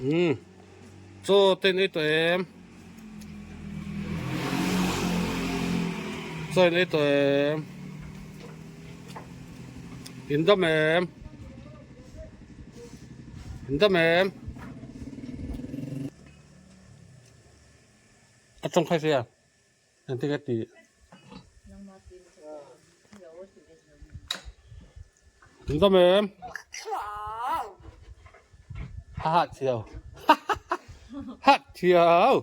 Umm chaw te in ei tawh em? Chaw in ei tawh em? In dam em? In dam em? A tawngkhai sia engtin nge tih? In dam em? Ha ha chiau ha chiau.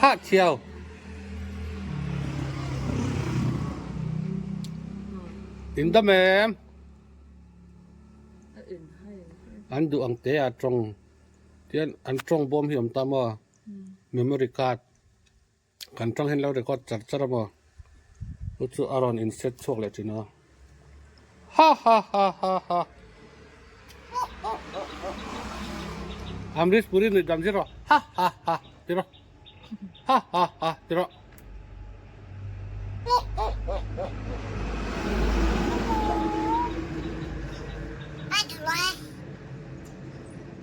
Ha chiau. In dam em? An duh ang te a tawng tian an tawng bawm hi awm ta maw memory card kan tawng hian lo record char char a maw chu chu a rawn in set chhuak leh thin a ha ha ha ha ha Amrish Puri nuih dam zir rawh ha ha ha ti rawh ha ha ha ti rawh.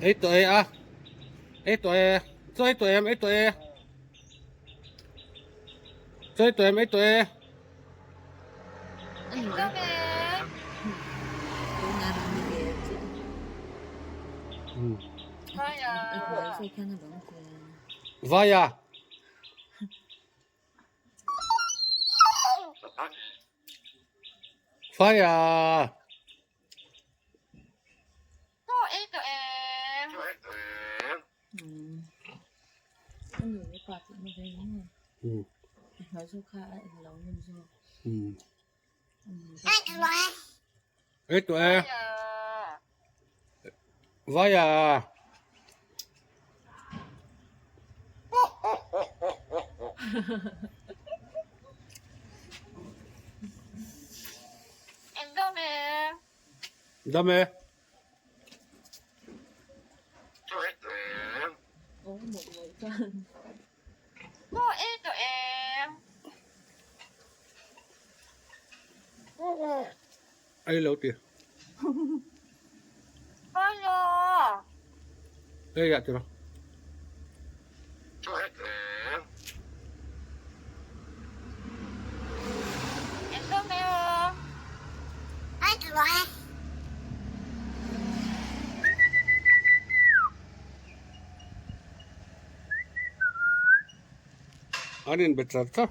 Ei tawh e a ei tawh e chaw ei tawh em ei tawh e chaw ei tawh em ei tawh e. Vai a. Vai a. Ei tawh e. Vai a. Dam e. Ei lo ti. Ei ah tiraw. An in be char char.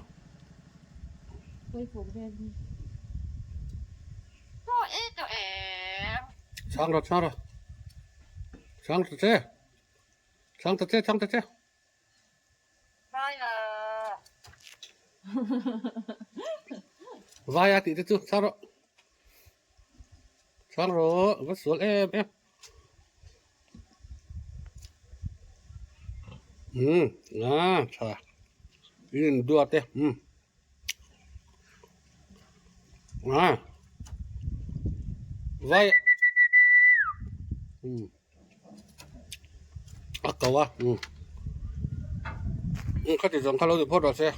Chhang rawh chhang rawh. Chhang ta che. Chhang ta che chhang ta che. Vai a tih te chu chhang rawh. Chhang rawh va sual em em. Umm a tha in in duat e umm a vai umm a ko a umm khati zawng kha lo ti phawt rawh se.